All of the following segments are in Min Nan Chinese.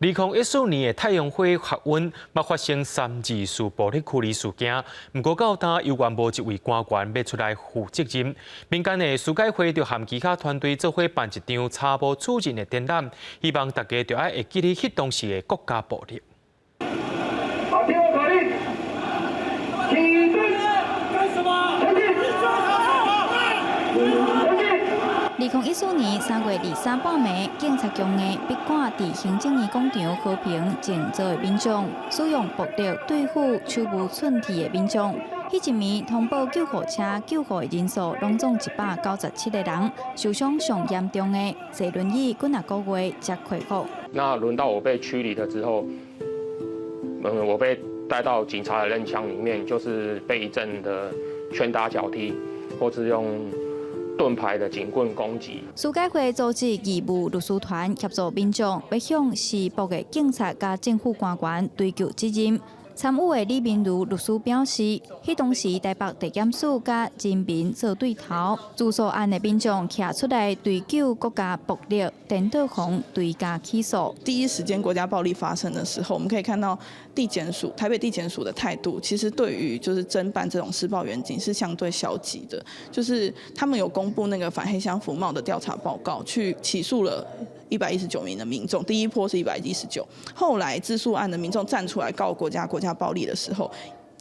2014年的太陽花學運，嘛發生三二四暴力驅離事件。毋過到今猶原無一位官員欲出來負責任。民間的司改會就和其他團隊做伙辦一場查無此人的展覽，希望大家著愛會記得彼當時的國家暴力。好，聽我口令，起立，幹什麼？前進，前進。2014年3月23半暝，警察強硬逼趕佇行政院廣場和平靜坐的民眾，使用暴力對付手無寸鐵的民眾。彼一暝通報救護車救護的人數攏總197個人，受傷上嚴重的坐輪椅幾若個月才恢復。那輪到我被驅離了之後，我被帶到警察的人牆裡面，就是被一陣的拳打腳踢，或是用盾牌的警棍攻擊。司改會組織義務律師團協助民眾，欲向施暴的警察佮政府官員追究責任。參與的李明儒律師表示，彼當時台北地檢署佮人民做對頭，自訴案的民眾徛出來追究國家暴力，顛倒予追加起訴。第一時間國家暴力發生的時候，我們可以看到地檢署、台北地檢署的態度，其實對於就是偵辦這種施暴員警是相對消極的，就是他們有公布那個反黑箱服貿的調查報告，去起訴了119名的民眾，第一波是119，後來自訴案的民眾站出來告國家暴力的時候，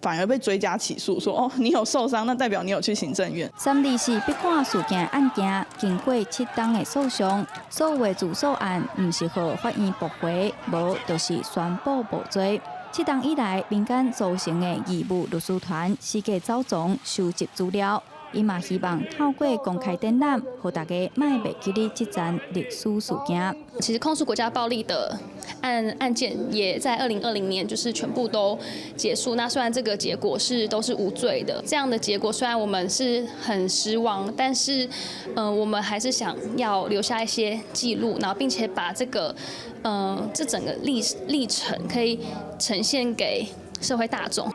反而被追加起訴，說哦，你有受傷，那代表你有去行政院。三二四逼趕事件案件經過7冬的訴訟，所有的自訴案毋是予法院駁回，無就是宣布無罪。7冬以來，民間組成的義務律師團四界走傱收集資料，伊嘛希望透過公開展覽，予大家莫袂記得這樁歷史事件。其實控訴國家暴力的案件也在2020年就是全部都結束。那雖然這個結果是都是無罪的，這樣的結果雖然我們是很失望，但是我們還是想要留下一些記錄，然後並且把這個這整個歷程可以呈現給社會大眾。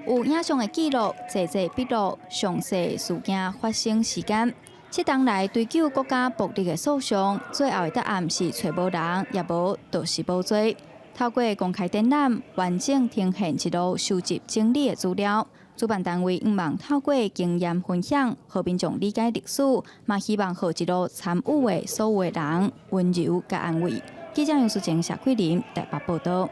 有影像的記錄，濟濟筆錄，詳細事件發生時間。7冬來追究國家暴力的訴訟，最後的答案是揣無人，也無就是無罪。透過公開展覽，完整呈現一路收集整理的資料。主辦單位向望透過經驗分享，予民眾理解歷史，嘛希望予一路參與的所有的人溫柔佮安慰。記者楊淑靜、謝桂林台北報道。